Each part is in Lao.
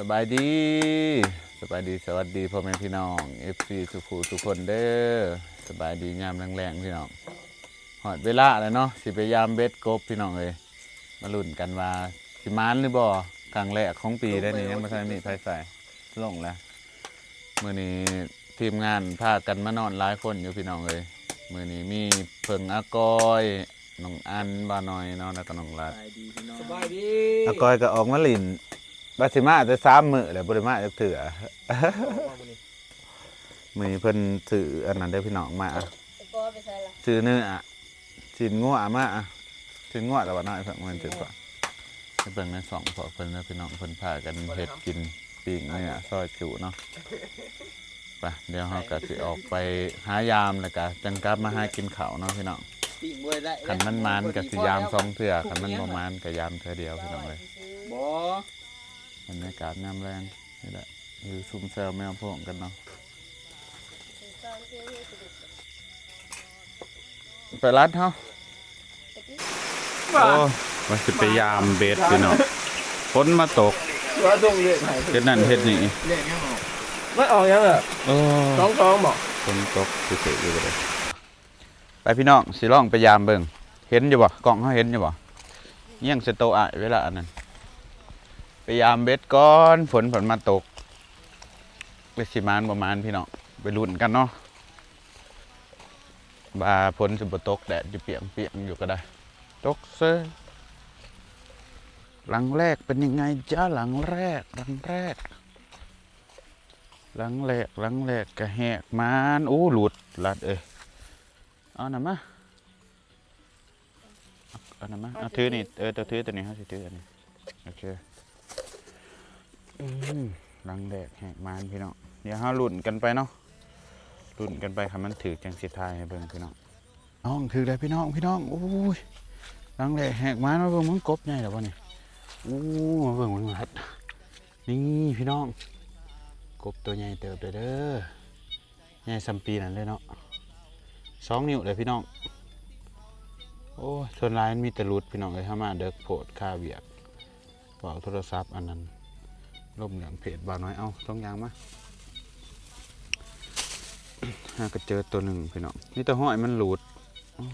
ສະບາຍດີ ສະບາຍດີ ສະຫວັດດີພໍ່ແມ່ພີ່ນ້ອງ ເອັຟຊີ ທຸກຜູ້ທຸກຄົນເດີ້. ສະບາຍດີຍາມແລງໆ ພີ່ນ້ອງ. ຮອດເວລາແລ້ວເນາະ ຊິໄປຢາມເບັດກົບ ພີ່ນ້ອງເອີຍ. ມາລຸ້ນກັນວ່າຊິໝານຫຼືບໍ່. ຄັ້ງແລກຂອງປີເດ້ນີ້ ຍັງບໍ່ທັນມີໃຜໃສ່. ລົງແລ້ວ. ມື້ນີ້ທີມງານພາກັນມານອນຫຼາຍຄົນຢູ່ ພີ່ນ້ອງເອີຍ. ມື້ນີ້ມີເພິ່ງ ອາກອຍ ນ້ອງອັນ ບ່າວນ້ອຍເນາະ ແລ້ວກໍນ້ອງລັດ. ສະບາຍດີພີ່ນ້ອງ ສະບາຍດີ. ອາກອຍກໍອອກມາຫຼິ້ນ ວ່າຊິມາແຕ່ສາມມື້ແລ້ວ ບໍ່ໄດ້ມາຈັກເທື່ອ. ອອກມາມື້ນີ້ ມື້ນີ້ເພິ່ນຊື້ອັນນັ້ນເດ້ພີ່ນ້ອງ ມາ. ໄອ້ປໍໄປໃສລະ? ຊື້ເນື້ອ ຊີ້ນງົວມາ. ຊີ້ນງົວແຕ່ວ່ານ້ອຍເພິ່ນ ແມ່ນຊີ້ນ ໃຫ້ເບິ່ງໃນຊ່ອງພວກເພິ່ນເດີພີ່ນ້ອງ ເພິ່ນພາກັນເຮັດກິນ ປີ້ງເນື້ອ ຊອຍຈຸເນາະ. ໄປ ດຽວເຮົາກໍຊິອອກໄປຫາຢາມ ແລ້ວກໍຈັ່ງກັບມາຫາກິນເຂົ້າເນາະພີ່ນ້ອງ. ປີ້ງບໍ່ໄດ້ ຄັນມັນໝານກໍຊິຢາມສອງເທື່ອ ຄັນມັນບໍ່ໝານກໍຢາມເທື່ອດຽວ ພີ່ນ້ອງເອີຍ. ບໍ່ ບັນຍາກາດຍາມແລງນີ້ແຫຼະ ຢູ່ຊຸມແຊວແມວໂພງກັນເນາະ. ໄປລັດເຮົາ ໂອ້ ວ່າຊິໄປຢາມເບັດພີ່ນ້ອງ ຝົນມາຕົກ ວ່າສົ່ງເລກໃຫ້ ເຮັດນັ້ນເຮັດນີ້ ເລກຍັງອອກ ມັນອອກຫຍັງເອີ? ໂອ້ ສອງສອງ ບໍ່? ຝົນຕົກຊິຖືກຢູ່ບໍ່ເດ້. ໄປພີ່ນ້ອງ ຊິລອງໄປຢາມເບິ່ງ ເຫັນຢູ່ບໍ່? ກ້ອງເຮົາເຫັນຢູ່ບໍ່? ຍຽງໃສ່ໂຕອ້າຍເວລາອັນນັ້ນ. ໄປຢາມເບັດກ່ອນ ຝົນພັດມາຕົກ ເບິ່ງຊິໝານບໍ່ໝານພີ່ນ້ອງ ໄປລຸ້ນກັນເນາະ. ວ່າຝົນຊິບໍ່ຕົກ ແດດຢູ່ປຽງໆຢູ່ກໍໄດ້ ຕົກເຊີຍ. ຫຼັງແລກເປັນຍັງໄງຈ໊ະ? ຫຼັງແລກ ຫຼັງແລກ ຫຼັງແລກ ຫຼັງແລກກະແຫກໝານ. ໂອ້ ຫຼຸດ ລັດເອີຍ ເອົານຳມາ ເອົານຳມາ ເອົາຖືນີ້ ເອີ ເຈົ້າຖືໂຕນີ້ ເຮົາຊິຖືອັນນີ້. ໂອເຄ ອືມ ຫຼັງແລກແຫກໝານພີ່ນ້ອງ ດຽວເຮົາລຸ້ນກັນໄປເນາະ ລຸ້ນກັນໄປ ຄັນມັນຖືກຈັ່ງຊິຖ່າຍໃຫ້ເບິ່ງພີ່ນ້ອງ. ນ້ອງ ຖືກແລ້ວພີ່ນ້ອງ ພີ່ນ້ອງ ໂອ້ຍ ຫຼັງແລກແຫກໝານ. ມາເບິ່ງ ມັນກົບໃຫຍ່ແລ້ວບໍ່ນີ້? ໂອ້ ມາເບິ່ງ ເບິ່ງ ນີ້ພີ່ນ້ອງ ກົບໂຕໃຫຍ່ເຕີບເລີຍເດີ. ໃຫຍ່ສ່ຳປີນັ້ນເລີຍເນາະ ສອງນິ້ວເລີຍພີ່ນ້ອງ. ໂອ້ຍ ສ່ວນຫຼາຍມັນມີແຕ່ຫຼຸດພີ່ນ້ອງເອີຍ ເຮົາມາເດິກໂພດຄາວຽກ ເວົ້າໂທລະສັບອັນນັ້ນ ລົມເລື່ອງເພດບ່າວນ້ອຍ. ເອົາ ສອງຢ່າງມາ ຫາກະເຈີໂຕໜຶ່ງພີ່ນ້ອງ ມີແຕ່ຫ້ອຍມັນຫຼຸດ. ໂອ້ຍ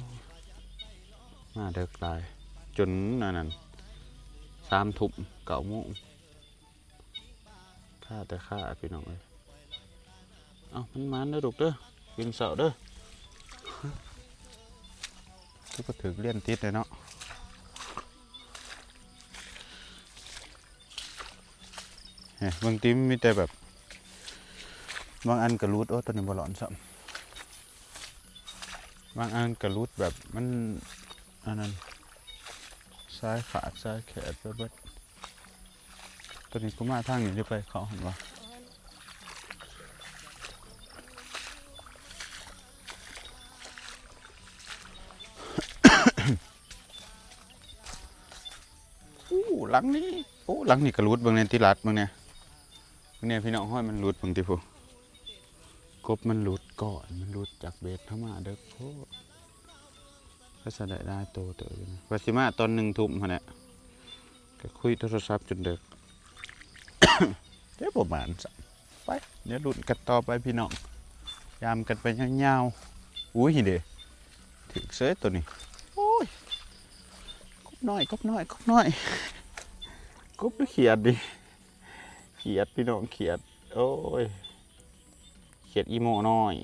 ມາເດິກຫຼາຍ ຈົນອັນນັ້ນ ສາມທຸ່ມ ເກົ້າໂມງ ຄາແຕ່ຄາພີ່ນ້ອງເອີຍ. ເອົ້າ ມັນໝານເດີລູກເດີ ຕື່ນເຊົ້າເດີ. ຄືບໍ່ຖືກລຽນຕິດເລີຍເນາະ. ເອີ ບາງທີມັນມີແຕ່ແບບ ບາງອັນກໍຫຼຸດ. ໂອ້ ໂຕນີ້ບໍ່ຫຼອນຊ້ຳ. ບາງອັນກໍຫຼຸດແບບມັນ ອັນນັ້ນ ສາຍຂາດສາຍແຂດໄປເບິດ. ໂຕນີ້ກູມາທາງນີ້ ຫຼືໄປເຂົ້າຫັ້ນວະ? ໂອ້ ຫຼັງນີ້ ໂອ້ ຫຼັງນີ້ກໍຫຼຸດ. ເບິ່ງແດ່ຕິລັດ ເບິ່ງແດ່ ເບິ່ງແດ່ພີ່ນ້ອງ ຫ້ອຍມັນຫຼຸດ ເບິ່ງຕິພຸ້ນ. ກົບມັນຫຼຸດ ກ້ອນມັນຫຼຸດຈາກເບັດ ເຮົາມາເດິກໂພດ. ກໍສະໄດ້ຫຼາຍໂຕເຕີບຢູ່ນະ ວ່າຊິມາຕອນໜຶ່ງທຸ່ມຫັ້ນແຫຼະ ກໍຄຸຍໂທລະສັບຈົນເດິກ ແຕ່ບໍ່ໝານຊ້ຳ. ໄປ ດຽວລຸ້ນກັນຕໍ່ໄປພີ່ນ້ອງ ຢາມກັນໄປຍາວໆ. ອຸ້ຍ ເດ້ ຖືກເສີຍໂຕນີ້. ໂອ້ຍ ກົບນ້ອຍ ກົບນ້ອຍ ກົບນ້ອຍ ກົບຫຼືຂຽດນີ້? ຂຽດພີ່ນ້ອງ ຂຽດ. ໂອ້ຍ ຂຽດອີໂມນ້ອຍ.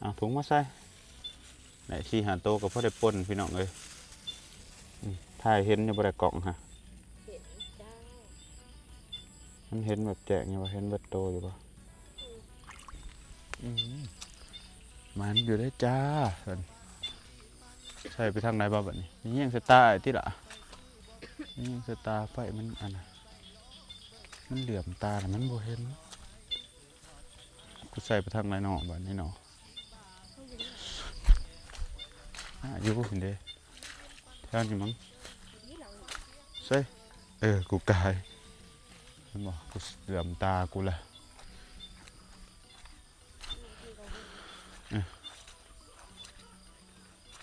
ເອົາຖົງມາໃສ່ ໄດ້ສີ່ຫ້າໂຕກໍພໍໄດ້ປົ່ນພີ່ນ້ອງເອີຍ. ອືມ ຖ່າຍເຫັນຢູ່ບໍ່ລະກ້ອງຫະ? ເຫັນເຈົ້າ ມັນເຫັນແບບແຈ້ງຢູ່ບໍ່? ເຫັນເບິດໂຕຢູ່ບໍ່? ອືມ ໝານຢູ່ເດີຈ້າ. ໃສ່ໄປທາງໃດບໍ່ບັດນີ້? ຍິງໃສ່ຕາອ້າຍຕິລະ ຍິງໃສ່ຕາໄຟ ມັນອັນ ມັນເຫຼື້ອມຕາລະ ມັນບໍ່ເຫັນ. ກູໃສ່ໄປທາງໃດນໍບັດນີ້ນໍ? ອາ ຢູ່ພຸ້ນເດ້ ແຖວນີ້ມັງ. ໃສ່ ເອີ ກູກາຍ ເຫັນບໍ່? ກູເຫຼື້ອມຕາກູລະ.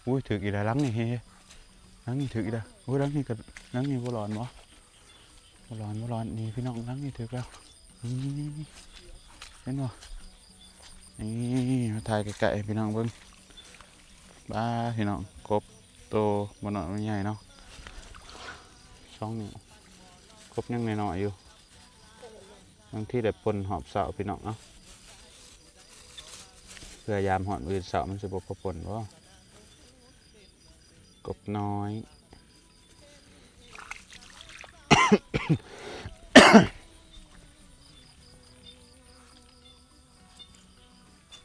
ອຸ້ຍ ຖືກອີກແລ້ວຫຼັງນີ້ ເຮ ຫຼັງນີ້ຖືກອີກແລ້ວ. ໂອ້ຍ ຫຼັງນີ້ກໍ ຫຼັງນີ້ບໍ່ຫຼອນບໍ່? ບໍ່ຮ້ອນ ບໍ່ຮ້ອນ. ນີ້ພີ່ນ້ອງ ຫຼັງນີ້ຖືກແລ້ວ. ນີ້ ເຫັນບໍ່? ນີ້ ມາຖ່າຍໃກ້ໆໃຫ້ພີ່ນ້ອງເບິ່ງ. ບ້າ ພີ່ນ້ອງ ກົບໂຕບໍ່ນ້ອຍບໍ່ໃຫຍ່ເນາະ ສອງນິ້ວ. ກົບຍັງນ້ອຍໆຢູ່. ບາງທີໄດ້ປົ່ນຮອບເຊົ້າພີ່ນ້ອງເນາະ ເພື່ອຍາມຮອດມື້ອື່ນເຊົ້າມັນຊິບໍ່ພໍປົ່ນບໍ? ກົບນ້ອຍ.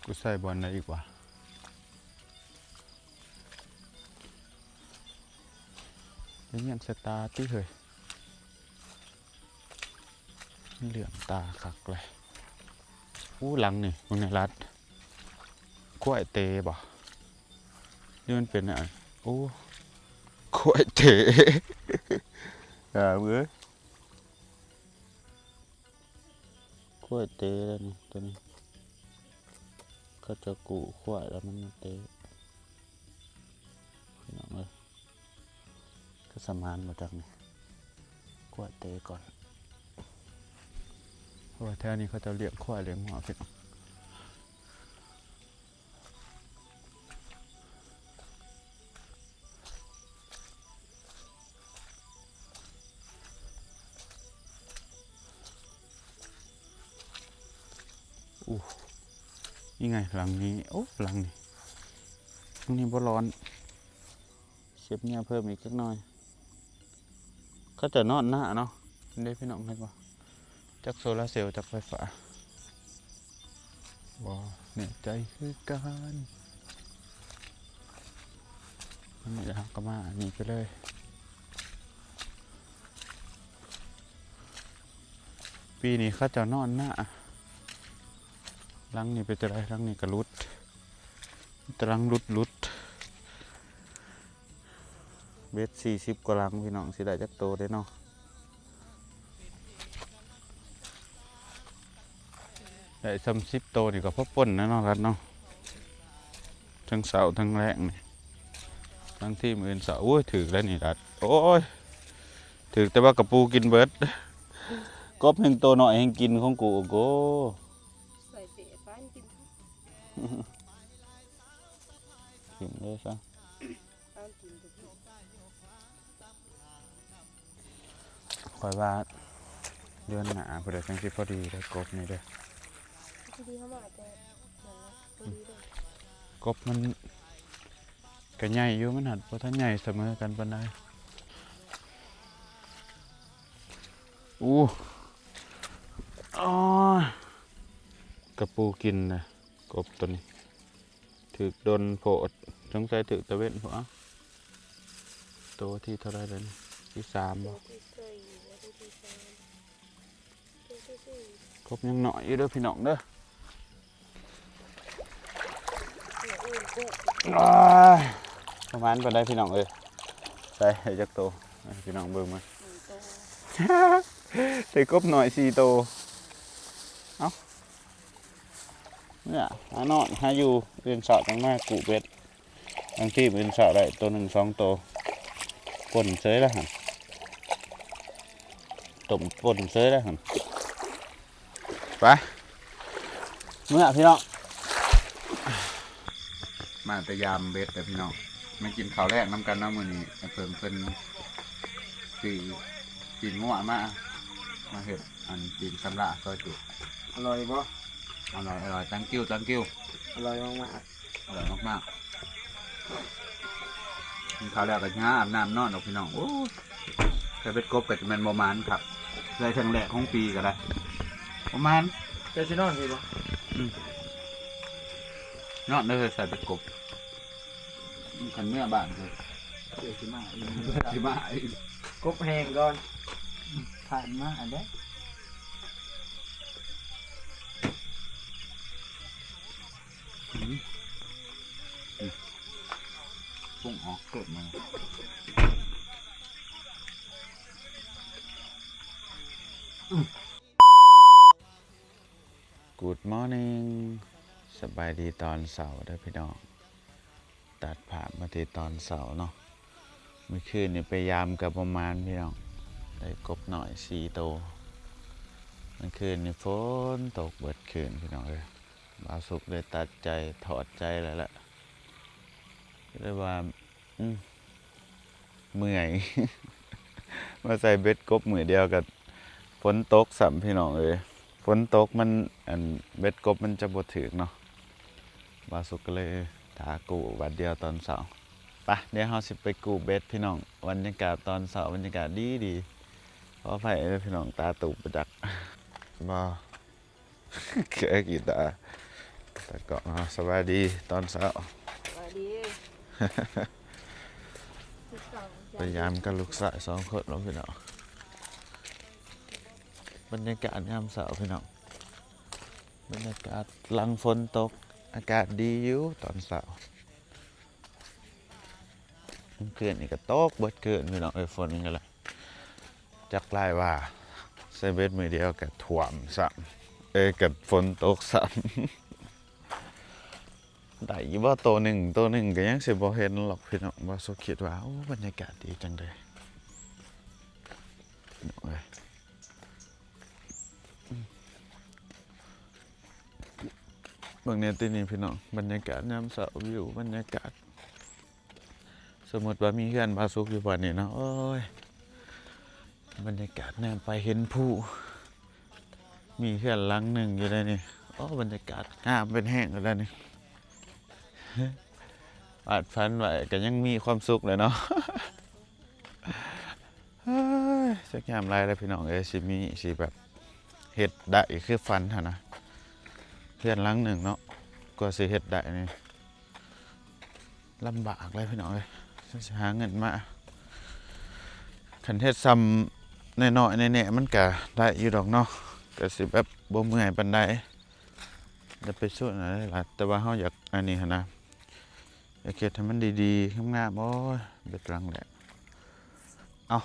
ກູໃສ່ບ່ອນໃດອີກວະ? ໄປຍ່ຽງໃສ່ຕາຕິເຮີ້ຍ. ມັນເຫຼືອມຕາຄັກເລີຍ. ອູ້ ຫຼັງນີ້ ເບິ່ງໃນລັດ ຄວາຍເຕບໍ? ຫຼືມັນເປັນແນວ ໂອ້ ຄວາຍເຕ. ອ່າ ເບິ່ງ ຄວາຍເຕແລ້ວນີ້ ໂຕນີ້ ເຂົາເຈົ້າກູ້ຄວາຍແລ້ວມັນມາເຕ. ພີ່ນ້ອງເອີຍ ຄືສະໝານບໍ່ຈັກນີ້ ຄວາຍເຕກ່ອນ ເພາະວ່າແຖວນີ້ເຂົາເຈົ້າລ້ຽງຄວາຍລ້ຽງງົວພີ່ນ້ອງ. ອູ້ ນີ້ໄງຫຼັງນີ້ ໂອ້ ຫຼັງນີ້ ຫຼັງນີ້ບໍ່ຮ້ອນ ເກັບເຫຍື່ອເພີ່ມອີກຈັກໜ່ອຍ. ເຂົາເຈົ້ານອນນາເນາະ ເດ້ພີ່ນ້ອງ ເຫັນບໍ່? ຈັກໂຊລາເຊວ ຈັກໄຟຟ້າບໍ່ແນ່ໃຈຄືກັນ. ອັນນີ້ເຮົາກໍມາອັນນີ້ໄປເລີຍ. ປີນີ້ເຂົາເຈົ້ານອນນາ. ຫຼັງນີ້ເປັນຈັ່ງໃດ? ຫຼັງນີ້ກໍຫຼຸດ ແຕ່ຫຼັງຫຼຸດໆ. ເບັດສີ່ສິບກວ່າຫຼັງ ພີ່ນ້ອງ ຊິໄດ້ຈັກໂຕເດ້ເນາະ? ໄດ້ຊ່ຳສິບໂຕນີ້ກໍພໍປົ່ນແລ້ວເນາະ ລັດເນາະ. ທັງເຊົ້າທັງແລງນີ້ ທັງທີມອື່ນເຊົ້າ. ໂອ້ຍ ຖືກແລ້ວນີ້ລັດ ໂອ້ຍ ຖືກແຕ່ວ່າກະປູກິນເບິດ. ກົບແຮ່ງໂຕນ້ອຍແຮ່ງກິນຂອງກູ. ໂອ້ໂກ ໃສ່ເປະປານກິນ ກິນເລີຍຊະ. ຂ້ອຍວ່າເດືອນໜ້າພຸ້ນແຫຼະ ຈັ່ງຊິພໍດີເດີ ກົບນີ້ເດີ. ພໍດີເຮົາມາແຕ່ ພໍດີເດີ. ກົບມັນກະໃຫຍ່ຢູ່ ມັນຫາກບໍ່ທັນໃຫຍ່ສະເໝີກັນປານໃດ. ອູ້ ອໍ ກະປູກິນນະ ກົບໂຕນີ້. ຖືກດົນໂພດ ສົງໄສຖືກຕາເວັນພຸ້ນ. ເອົ້າ ໂຕທີເທົ່າໃດແລ້ວນີ້? ທີສາມບໍ? ໂຕທີສີ່ ໂຕທີສາມ ໂຕທີສີ່. ກົບຍັງນ້ອຍຢູ່ເດີພີ່ນ້ອງເດີ. ໂອ້ຍ ປະມານປານໃດພີ່ນ້ອງເອີຍ? ໃສ່ຈັກໂຕ ໃຫ້ພີ່ນ້ອງເບິ່ງມາ. ໜຶ່ງໂຕ ໄດ້ກົບນ້ອຍສີ່ໂຕ. ເອົ້າ ເມື່ອຫານອນຫາຢູ່ ອື່ນເຊົ້າຈັ່ງມາກູ້ເບັດ. ບາງທີມື້ອື່ນເຊົ້າໄດ້ໂຕໜຶ່ງສອງໂຕ. ປົ່ນເສີຍແລ້ວຫັ້ນ ຕົ້ມປົ່ນເສີຍແລ້ວຫັ້ນ. ໄປ ເມື່ອພີ່ນ້ອງ ມາແຕ່ຢາມເບັດເດີພີ່ນ້ອງ ມາກິນເຂົ້າແລງນຳກັນເນາະ. ມື້ນີ້ອ້າຍເຜິ້ງເພິ່ນຊື້ຕີນງົວມາ ມາເຮັດອັນຕີນສຳລາຊອຍຈຸ. ອະລ່ອຍບໍ່? ອະລ່ອຍ ອະລ່ອຍ thank you thank you. ອະລ່ອຍມາກໆ ອະລ່ອຍມາກໆ. ກິນເຂົ້າແລ້ວກໍຫາອາບນ້ຳນອນດອກພີ່ນ້ອງ. ໂອ້ຍ ໃສ່ເບັດກົບກໍຈະແມ່ນບໍ່ໝານຄັກ ໃສ່ຄັ້ງແລກຂອງປີກໍໄດ້ ບໍ່ໝານ. ເຈົ້າຊິນອນພີ້ບໍ່? ອືມ ນອນເດີ ໃສ່ເບັດກົບ. ຄັນເມືອບ້ານເດີ ເຈົ້າຊິມາອີກ ຊິມາອີກ. ກົບແຫ້ງກ່ອນ ຜ່ານມາເດ້. ອືມ ອືມ ປຸງອອກໂຄດມາ. ອືມ Good morning ສະບາຍດີຕອນເຊົ້າເດີພີ່ນ້ອງ. ຕັດພາບມາທີ່ຕອນເຊົ້າເນາະ. ມື້ຄືນນີ້ໄປຢາມກໍບໍ່ໝານພີ່ນ້ອງ ໄດ້ກົບນ້ອຍສີ່ໂຕ. ເມື່ອຄືນນີ້ຝົນຕົກເບິດຄືນພີ່ນ້ອງເອີຍ. ບ່າວສຸກເລີຍຕັດໃຈຖອດໃຈແລ້ວລະ ກໍເລີຍວ່າ ອືມ ເມື່ອຍ ມາໃສ່ເບັດກົບມື້ດຽວກໍຝົນຕົກຊ້ຳພີ່ນ້ອງເອີຍ. ຝົນຕົກມັນ ອັນ ເບັດກົບມັນຈະບໍ່ຖືກເນາະ. ບ່າວສຸກກໍເລີຍຖ້າກູ້ບາດດຽວຕອນເຊົ້າ. ໄປ ດຽວເຮົາຊິໄປກູ້ເບັດພີ່ນ້ອງ. ບັນຍາກາດຕອນເຊົ້າ ບັນຍາກາດດີໆ. ຂໍອະໄພເດີພີ່ນ້ອງ ຕາຕູບບໍ່ຈັກ ບໍ່ ແຄ່ກີຕາ ຕາກອງເຮົາ. ສະບາຍດີຕອນເຊົ້າ. ສະບາຍດີ. ໄປຢາມກັບລູກຊາຍສອງຄົນເນາະພີ່ນ້ອງ. ບັນຍາກາດຍາມເຊົ້າພີ່ນ້ອງ ບັນຍາກາດຫຼັງຝົນຕົກ ອາກາດດີຢູ່ຕອນເຊົ້າ. ເມື່ອຄືນນີ້ກໍຕົກເບິດຄືນພີ່ນ້ອງເອີຍ ຝົນກໍລະ ຈັກຫຼາຍວ່າ ໃສ່ເບັດມື້ດຽວກໍຖ້ວມຊ້ຳ ເອີ ກໍຝົນຕົກຊ້ຳ. ໄດ້ຢູ່ບໍ່ໂຕໜຶ່ງ ໂຕໜຶ່ງກໍຍັງຊິບໍ່ເຫັນຫຼອກພີ່ນ້ອງ. ບ່າວສຸກຄິດວ່າ ໂອ້ ບັນຍາກາດດີຈັ່ງໃດພີ່ນ້ອງເອີຍ. ເບິ່ງແດ່ຕິນີ້ພີ່ນ້ອງ ບັນຍາກາດຍາມເຊົ້າ ວິວບັນຍາກາດ. ສົມມຸດວ່າມີເຮືອນບ່າວສຸກຢູ່ບ່ອນນີ້ເນາະ ໂອ້ຍ ບັນຍາກາດແນມໄປເຫັນພູ. ມີເຮືອນຫຼັງໜຶ່ງຢູ່ໃນນີ້ ໂອ້ ບັນຍາກາດງາມເປັນແຮງຢູ່ແລ້ວນີ້. ວາດຝັນໄວ້ກໍຍັງມີຄວາມສຸກແຫຼະເນາະ. ເຮີ້ຍ ຈັກຍາມໃດລະພີ່ນ້ອງເອີຍ ຊິມີ ຊິແບບເຮັດໄດ້ຄືຝັນຫັ້ນນະ. ເຮືອນຫຼັງໜຶ່ງເນາະ ກວ່າຊິເຮັດໄດ້ນີ້ ລຳບາກເລີຍພີ່ນ້ອງເອີຍ ຊິຫາເງິນມາ. ຄັນເຮັດຊ່ຳນ້ອຍໆແນ່ໆ ມັນກະໄດ້ຢູ່ດອກເນາະ ກະຊິແບບບໍ່ເມື່ອຍປານໃດ. ຢ່າໄປສູ້ອັນນັ້ນຫຼາຍ ແຕ່ວ່າເຮົາຢາກອັນນີ້ຫັ້ນນະ ຢາກເຮັດໃຫ້ມັນດີໆ ງາມໆ. ໂອ້ຍ ເບັດຫຼັງແຫຼະ. ເອົາ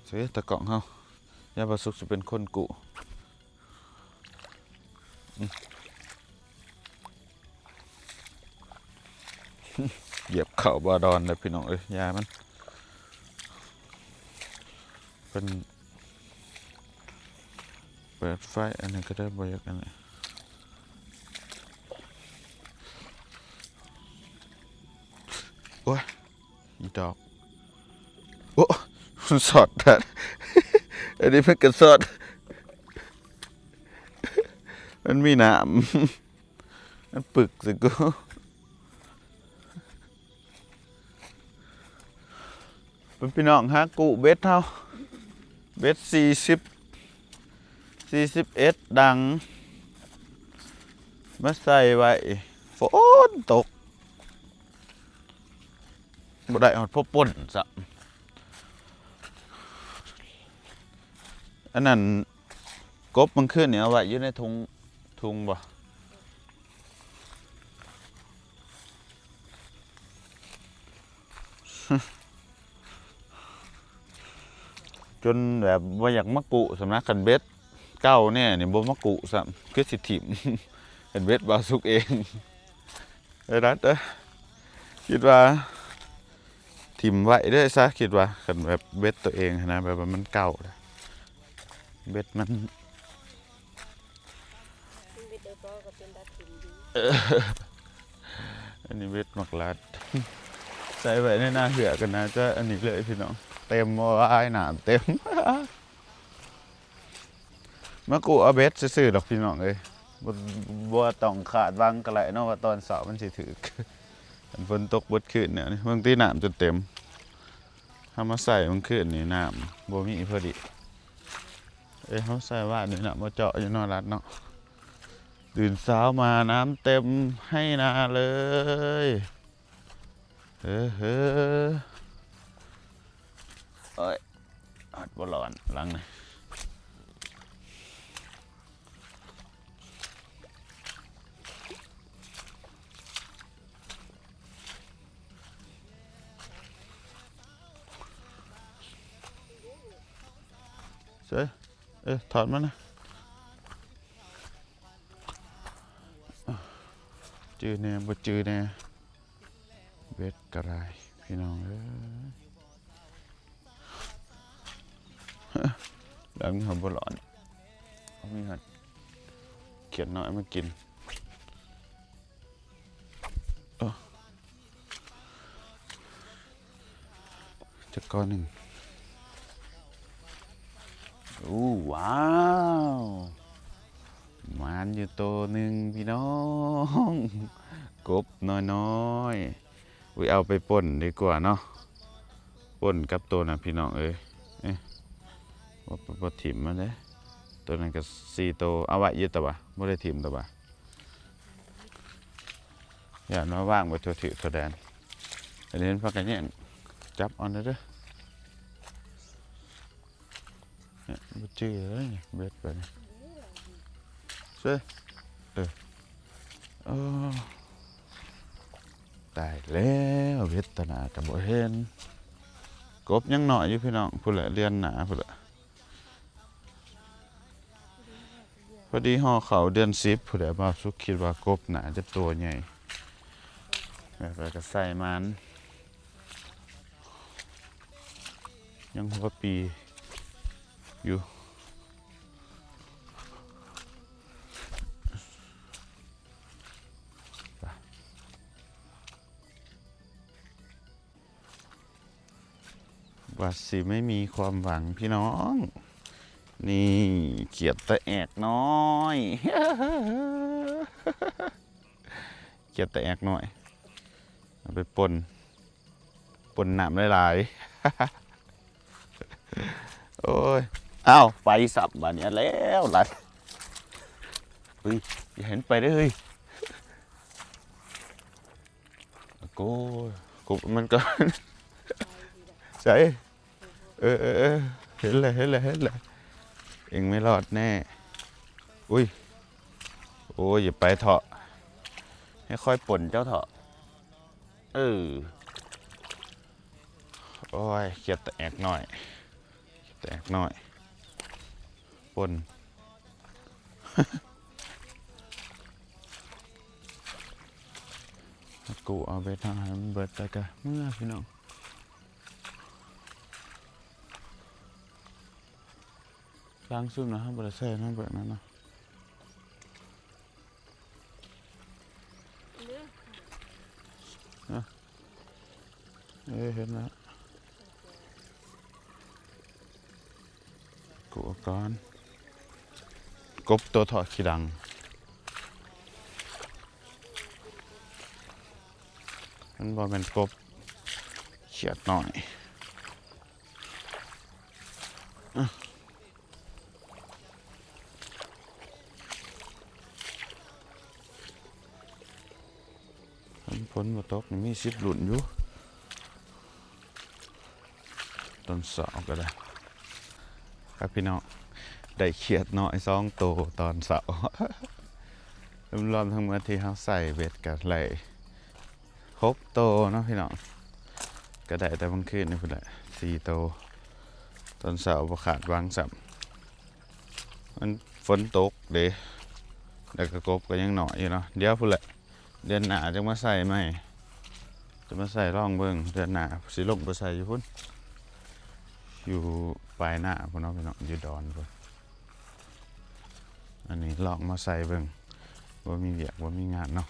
ເຊີ ຕາກ້ອງເຮົາ ຢ່າ ບ່າວສຸກຊິເປັນຄົນກູ້. ຢຽບເຂົ້າບໍ່ດອນແລ້ວພີ່ນ້ອງເອີຍ ຢ່າມັນ. ເພິ່ນເປີດໄຟອັນນີ້ກໍໄດ້ ບໍ່ຢາກອັນນີ້. ໂອ້ຍ ອີດອກ ໂອ້ ມັນຊອດແທ້ ອັນນີ້ມັນກໍຊອດ ມັນມີນ້ຳ ມັນປຶກໃສ່ກູ. ເບິ່ງພີ່ນ້ອງ ຫາກູ້ເບັດເຮົາ ເບັດສີ່ສິບ ສີ່ສິບເອັດດັງ ມາໃສ່ໄວ້ ຝົນຕົກ ບໍ່ໄດ້ຮອດພໍປົ່ນຊ້ຳ. ອັນນັ້ນ ກົບມື້ຄືນນີ້ເອົາໄວ້ຢູ່ໃນຖົງ ຖົງບໍ່? ຈົນແບບບໍ່ຢາກມາກູ້ຊ້ຳນະ ຄັນເບັດເກົ່າແນ່ນີ້ບໍ່ມາກູ້ຊ້ຳ ຄືຊິຖິ້ມ ເປັນເບັດບ່າວສຸກເອງ. ໄອ້ລັດເອີຍ ຄິດວ່າຖິ້ມໄວ້ເດີຊະ ຄິດວ່າ ຄັນແບບເບັດໂຕເອງຫັ້ນນະ ແບບວ່າມັນເກົ່າ ເບັດມັນ ເປັນເບັດໂດໂຕກໍເປັນຕາຖິ້ມຢູ່. ເອີ ອັນນີ້ເບັດໝາກລັດ ໃສ່ໄວ້ໃນໜ້າເຫືອກໍໜ້າຈະອັນນີ້ເລີຍພີ່ນ້ອງ ເຕັມບໍ່ ອາຍ ນ້ຳເຕັມ. ມາກູ້ເອົາເບັດຊື່ໆດອກພີ່ນ້ອງເອີຍ ບໍ່ ບໍ່ຕ້ອງຄາດຫວັງກໍໄດ້ເນາະວ່າຕອນເຊົ້າມັນຊິຖືກ. ຄັນຝົນຕົກເບິດຄືນແນວນີ້ ເບິ່ງຕິ ນ້ຳຈົນເຕັມ. ເຮົາມາໃສ່ມື້ຄືນນີ້ນ້ຳບໍ່ມີພໍດີ ເອີ ເຮົາໃສ່ວານນີ້ນ້ຳບໍ່ເຈາະຢູ່ເນາະລັດເນາະ. ຕື່ນເຊົ້າມານ້ຳເຕັມໄຮ່ນາເລີຍ. ເອີ ເອີ ໂອ້ຍ ອັດບໍ່ຮ້ອນຫຼັງນີ້. ເຊີ ເອີ ຖອດມານະ ຈື່ແດ່ບໍ່ຈື່ແດ່. ເບັດກໍໄດ້ພີ່ນ້ອງເອີຍ. ຫຼັງນີ້ເຮົາບໍ່ລອດ ເຮົາມີຮອດຂຽດນ້ອຍມາກິນ. ເອີ ຈັກກ້ອນໜຶ່ງ. ໂອ້ ວ້າວ ໝານຢູ່ໂຕໜຶ່ງພີ່ນ້ອງ ກົບນ້ອຍໆ. ອຸ້ຍ ເອົາໄປປົ່ນດີກວ່າເນາະ ປົ່ນກັບໂຕນັ້ນພີ່ນ້ອງເອີຍ. ເອະ ບໍ່ ບໍ່ ບໍ່ຖິ້ມມັນເດ້. ໂຕນັ້ນກໍສີ່ໂຕ ເອົາໄວ້ຢູ່ຕະຫວາ ບໍ່ໄດ້ຖິ້ມຕະຫວາ. ຢ້ານວ່າວາງໄວ້ທົ່ວທີບທົ່ວແດນ. ອັນນີ້ມັນພາກັນແຍ່ງຈັບເອົາແດ່ເດີ. ເນຍ ບໍ່ຈື່ເລີຍເບັດໄປນີ້ ເຊີ ເອີ ໂອ້ ຕາຍແລ້ວ ເບັດຕາໜ້າກໍບໍ່ເຫັນ. ກົບຍັງນ້ອຍຢູ່ພີ່ນ້ອງ ພຸ້ນແຫຼະ ເດືອນໜ້າພຸ້ນແຫຼະ. ພໍດີຫໍ່ເຂົ້າເດືອນສິບພຸ້ນແຫຼະ ບ່າວສຸກຄິດວ່າກົບໜ້າຈະຕົວໃຫຍ່ ແລ້ວກໍໃສ່ມັນ ຍັງຫົວປີຢູ່. ວ່າຊິໄມ່ມີຄວາມຫວັງພີ່ນ້ອງ. ນີ້ຂຽດຕາແອກນ້ອຍ ຂຽດຕາແອກນ້ອຍ ເອົາໄປປົ່ນ ປົ່ນນ້ຳຫຼາຍໆ. ໂອ້ຍ ອ້າວ ໄປຊ້ຳບາດນີ້ ແລ້ວຫຼາຍ. ເຮີ້ຍ ຢ່າໃຫ້ມັນໄປເດີເຮີ້ຍ. ໂອ້ຍ ກົບມັນກໍ ໃສ ເອີ ເອີ ເອີ ເຫັນແລ້ວ ເຫັນແລ້ວ ເຫັນແລ້ວ ເອງໄມ່ລອດແນ່. ອຸ້ຍ ໂອ້ຍ ຢ່າໄປເທາະ ໃຫ້ຂ້ອຍປົ່ນເຈົ້າເທາະ. ເອີ ໂອ້ຍ ຂຽດຕາແອກນ້ອຍ ຂຽດຕາແອກນ້ອຍ ປົ່ນ. ກູເອົາເບັດເຮົາໃຫ້ມັນເບິດ ແລ້ວກະເມືອພີ່ນ້ອງ. ຫຼັງສຸດນະ ເຮົາບໍ່ໄດ້ໃສ່ນຳເບີກນັ້ນເນາະ. ເອີ ເຫັນແລ້ວ ກູເອົາກ່ອນ ກົບໂຕເທາະຂີ້ດັງ. ມັນບໍ່ແມ່ນກົບ ຂຽດນ້ອຍ. ຄັນຝົນບໍ່ຕົກນີ້ມີສິດລຸ້ນຢູ່ ຕອນເຊົ້າກໍໄດ້. ຄັບພີ່ນ້ອງ ໄດ້ຂຽດນ້ອຍສອງໂຕຕອນເຊົ້າ. ລວມໆທັງໝົດທີ່ເຮົາໃສ່ເບັດກໍໄດ້ຫົກໂຕເນາະພີ່ນ້ອງ ກໍໄດ້ແຕ່ມື້ຄືນນີ້ພຸ້ນແຫຼະສີ່ໂຕ. ຕອນເຊົ້າບໍ່ຄາດຫວັງຊ້ຳ ມັນຝົນຕົກເດ້ ແລ້ວກໍກົບກໍຍັງໜ້ອຍຢູ່ເນາະ. ດຽວພຸ້ນແຫຼະ ເດືອນໜ້າຈັ່ງມາໃສ່ໃໝ່ ຈະມາໃສ່ລອງເບິ່ງ ເດືອນໜ້າຊິລົງໄປໃສ່ຢູ່ພຸ້ນ ຢູ່ປາຍນາພຸ້ນເນາະພີ່ນ້ອງ ຢູ່ດອນພຸ້ນ. ອັນນີ້ລອງມາໃສ່ເບິ່ງ ບໍ່ມີວຽກບໍ່ມີງານເນາະ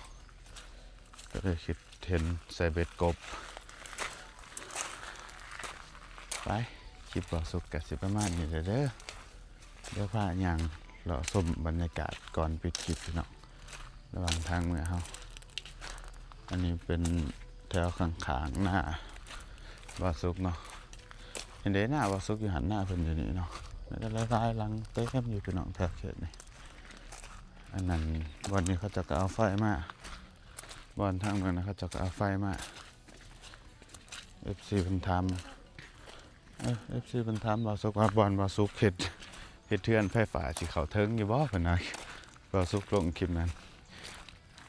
ກໍເລີຍຄິດເຫັນໃສ່ເບັດກົບ. ໄປ ຄລິບບ່າວສຸກກໍຊິປະມານນີ້ແຫຼະເດີ ດຽວພາຍ່າງເລາະຊົມບັນຍາກາດກ່ອນປິດຄລິບພີ່ນ້ອງ ລະຫວ່າງທາງເມືອເຮົາ. ອັນນີ້ເປັນແຖວຂ້າງໆນາບ່າວສຸກເນາະ. ເຫັນເດ້ ນາບ່າວສຸກຢູ່ຫັ້ນ ນາເພິ່ນຢູ່ນີ້ເນາະ. ມີຫຼາຍໆຫຼັງເຕັມຢູ່ພີ່ນ້ອງ ແຖວເຂດນີ້. ອັນນັ້ນ ບ່ອນນີ້ເຂົາເຈົ້າກໍເອົາໄຟມາ ບ່ອນທາງເມືອງນະ ເຂົາເຈົ້າກໍເອົາໄຟມາ. ເອັຟຊີເພິ່ນຖາມ ເອີ ເອັຟຊີເພິ່ນຖາມບ່າວສຸກວ່າ ບ່ອນບ່າວສຸກເຮັດ ເຮັດເຮືອນໄຟຟ້າຊິເຂົ້າເຖິງຢູ່ບໍ່ ເພິ່ນວ່າ. ບ່າວສຸກລົງຄລິບນັ້ນ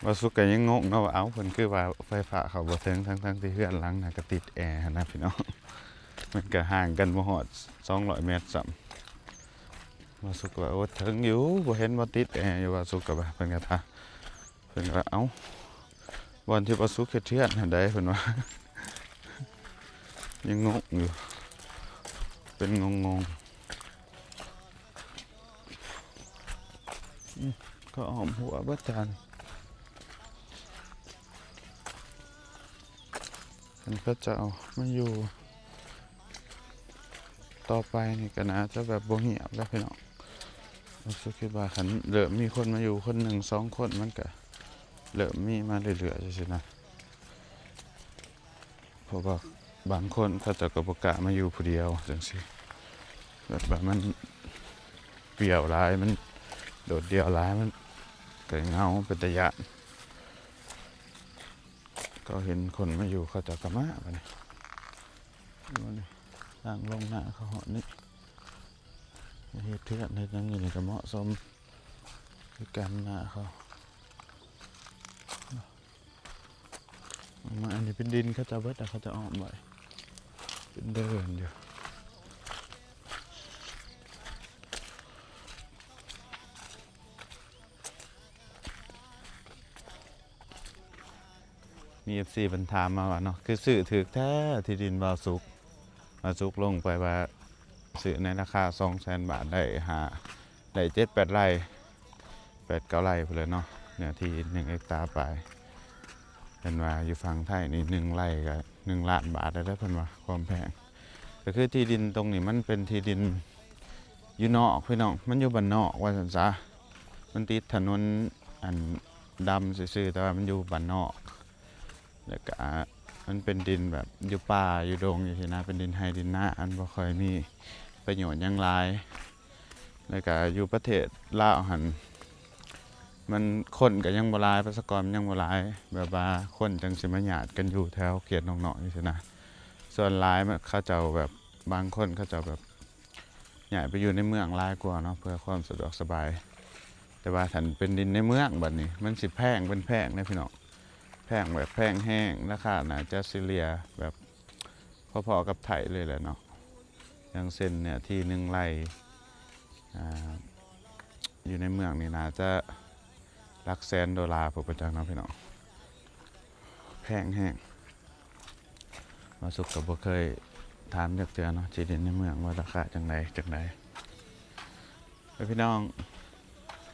ບ່າວສຸກກໍຍັງງົງເນາະວ່າ ເອົ້າ ເພິ່ນຄືວ່າໄຟຟ້າເຂົ້າບໍ່ເຖິງ ທັງໆທີ່ເຮືອນຫຼັງນັ້ນກໍຕິດແອຫັ້ນນະພີ່ນ້ອງ ມັນກໍຫ່າງກັນບໍ່ຮອດສອງຮ້ອຍແມັດຊ້ຳ. ບ່າວສຸກກໍວ່າ ໂອ້ ເຖິງຢູ່ ບໍ່ເຫັນວ່າຕິດແອຢູ່ ບ່າວສຸກກໍວ່າ ເພິ່ນກໍຖາມ ເພິ່ນວ່າ ເອົ້າ ບ່ອນທີ່ບ່າວສຸກເຮັດເຮືອນຫັ້ນໃດ ເພິ່ນວ່າ ຍັງງົງຢູ່ ເປັນງົງໆ. ອືມ ກໍອ້ອມຮົ້ວເບິດຈານ. ຄັນເຂົາເຈົ້າມາຢູ່ຕໍ່ໄປນີ້ກໍໜ້າຈະແບບບໍ່ຮຽບແລ້ວພີ່ນ້ອງ. ຮູ້ສຶກຄິດວ່າຄັນເລີ່ມມີຄົນມາຢູ່ຄົນໜຶ່ງສອງຄົນ ມັນກໍເລີ່ມມີມາເລື້ອຍໆ ຈັ່ງຊີ້ນະ. ເພາະວ່າບາງຄົນເຂົາເຈົ້າກໍບໍ່ກ້າມາຢູ່ຜູ້ດຽວຈັ່ງຊີ້ ແບບວ່າມັນປ່ຽວຫຼາຍ ມັນໂດດດ່ຽວຫຼາຍ ມັນກໍເຫງົາ ເປັນຕາຢ້ານ. ກໍເຫັນຄົນມາຢູ່ ເຂົາເຈົ້າກໍມາບາດນີ້. ນີ້ທາງລົງໜ້າເຂົາຮອດນີ້ ເຮັດເຮືອນເຮັດຫຍັງຢູ່ນີ້ກໍເໝາະສົມຄືກັນ ໜ້າເຂົາ. ມາ ອັນນີ້ເປັນດິນເຂົາເຈົ້າເບິດ ແລ້ວເຂົາເຈົ້າອ້ອມໄວ້ເປັນເດີ່ນຢູ່. ມີເອັຟຊີເພິ່ນຖາມມາວ່າເນາະ ຄືຊື້ຖືກແທ້ທີ່ດິນບ່າວສຸກ. ບ່າວສຸກລົງໄປວ່າຊື້ໃນລາຄາສອງແສນບາດ ໄດ້ຫ້າ ໄດ້ເຈັດແປດໄຮ່ ແປດເກົ້າໄຮ່ພຸ້ນແຫຼະເນາະ ເນື້ອທີ່ໜຶ່ງເຮັກຕາປາຍ. ເພິ່ນວ່າຢູ່ຝັ່ງໄທນີ້ໜຶ່ງໄຮ່ກໍໜຶ່ງລ້ານບາດແລ້ວເດີ ເພິ່ນວ່າ ຄວາມແພງ. ກໍຄືທີ່ດິນຕົງນີ້ມັນເປັນທີ່ດິນຢູ່ນອກພີ່ນ້ອງ ມັນຢູ່ບ້ານນອກວ່າຊັ້ນຊະ. ມັນຕິດຖະໜົນອັນດຳຊື່ໆ ແຕ່ວ່າມັນຢູ່ບ້ານນອກ. ແລ້ວກະມັນເປັນດິນແບບຢູ່ປ່າຢູ່ດົງຈັ່ງຊີ້ນະ ເປັນດິນໄຮ່ດິນນາ ມັນບໍ່ຄ່ອຍມີປະໂຫຍດຫຍັງຫຼາຍ. ແລ້ວກະຢູ່ປະເທດລາວຫັ້ນ ມັນຄົນກໍຍັງບໍ່ຫຼາຍ ປະຊາກອນຍັງບໍ່ຫຼາຍ ແບບວ່າຄົນຈັ່ງຊິມາຍາດກັນຢູ່ແຖວເຂດນອກໆ ຈັ່ງຊີ້ນະ. ສ່ວນຫຼາຍມັນ ເຂົາເຈົ້າແບບ ບາງຄົນເຂົາເຈົ້າແບບ ຍ້າຍໄປຢູ່ໃນເມືອງຫຼາຍກວ່າເນາະ ເພື່ອຄວາມສະດວກສະບາຍ. ແຕ່ວ່າຄັນເປັນດິນໃນເມືອງບາດນີ້ ມັນຊິແພງເປັນແພງເດ້ພີ່ນ້ອງ ແພງແບບແພງແຮງ. ລາຄາໜ້າຈະສະເລ່ຍແບບພໍໆກັບໄທເລີຍແຫຼະເນາະ. ຢ່າງເຊັ່ນເນື້ອທີ່ໜຶ່ງໄຮ່ ອ່າ ຢູ່ໃນເມືອງນີ້ໜ້າຈະຫຼັກແສນໂດລາພຸ້ນ ບໍ່ຈັກເນາະພີ່ນ້ອງ ແພງແຮງ. ບ່າວສຸກກໍບໍ່ເຄີຍຖາມຈັກເທື່ອເນາະ ທີ່ດິນໃນເມືອງວ່າລາຄາຈັ່ງໃດຈັ່ງໃດ. ເອີ ພີ່ນ້ອງ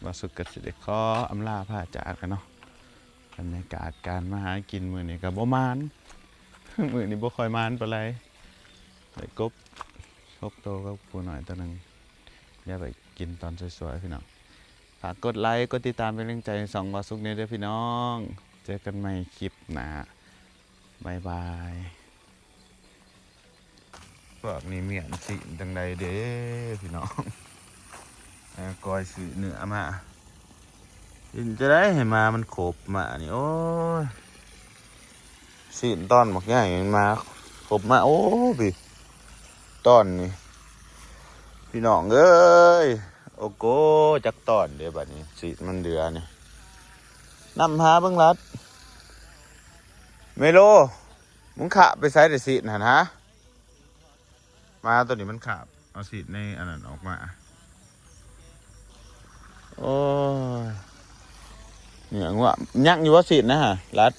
ບ່າວສຸກກໍຊິໄດ້ຂໍອຳລາພາຈາກກັນເນາະ. ບັນຍາກາດການມາຫາກິນມື້ນີ້ກໍບໍ່ໝານ ມື້ນີ້ບໍ່ຄ່ອຍໝານປານໃດ ໄດ້ກົບຫົກໂຕກັບປູນ້ອຍໂຕໜຶ່ງ ດຽວໄປກິນຕອນສວຍໆ ພີ່ນ້ອງ. ຝາກກົດໄລ ກົດຕິດຕາມເປັນແຮງໃຈໃຫ້ຊ່ອງບ່າວສຸກແດ່ເດີພີ່ນ້ອງ. ເຈີກັນໃໝ່ຄລິບໜ້າ. ບາຍບາຍ. ພວກນີ້ມ້ຽນຊີ້ນຈັ່ງໃດເດ້ພີ່ນ້ອງ. ເອີ ກ້ອຍຊື້ເນື້ອມາ. ກິນຈັ່ງໃດໃຫ້ມາມັນຄົບມານີ້ ໂອ້ຍ. ຊີ້ນຕອນບັກໃຫຍ່ມາຄົບມາ ໂອ້ ພີ່ ຕອນນີ້ ພີ່ນ້ອງເອີຍ. ໂອໂກ ຈັກຕອນເດ້ບາດນີ້ ຊີ້ນມັນເຫຼືອນີ້. ນຳຫາເບິ່ງລັດ ເມໂລ ມຶງຄາບໄປໃສແຕ່ຊີ້ນຫັ້ນຫາ? ໝາໂຕນີ້ມັນຄາບເອົາຊີ້ນໃນອັນນັ້ນອອກມາ. ໂອ້ຍ ເນື້ອງົວ ຍັງຢູ່ບໍ່ຊີ້ນນະຫະ ລັດ?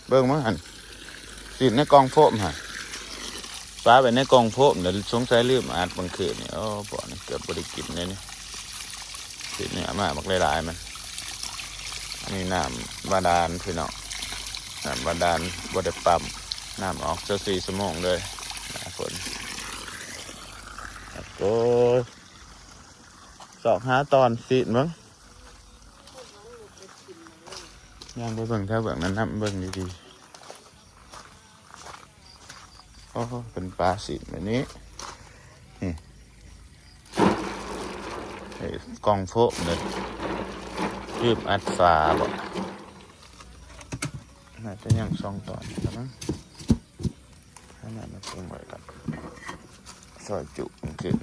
ເບິ່ງມັນຫັ້ນ ຊີ້ນໃນກ່ອງໂຟມຫະ ປະໄວ້ໃນກ່ອງໂຟມ ແລ້ວສົງໄສລືມອັດເມື່ອຄືນນີ້. ໂອ້ ພວກນີ້ເກືອບບໍ່ໄດ້ກິນເດ້ນີ້. ຊີ້ນເນື້ອມາບັກຫຼາຍໆ ມັນ. ອັນນີ້ນ້ຳບາດານພີ່ນ້ອງ ນ້ຳບາດານບໍ່ໄດ້ປ້ຳ ນ້ຳອອກຊາວສີ່ຊົ່ວໂມງເລີຍ ໜ້າຝົນ. ໂອ້ຍ ຊອກຫາຕອນຊີ້ນເບິ່ງ ຍ່າງໄປເບິ່ງແຖວເບື້ອງນັ້ນນຳ ເບິ່ງດີໆ. ໂອ້ ເປັນປາຊີ້ນແບບນີ້ ນີ້ ເອີ ກ່ອງໂຟມເລີຍ ລືມອັດຝາບໍ? ໜ້າຈະຍັງສອງຕອນຢູ່ລະມັ້ງ. ໃຫ້ນ້ຳມັນເປັນໄວ້ກ່ອນ ຊອຍຈຸເປັນຂຶ້ນ.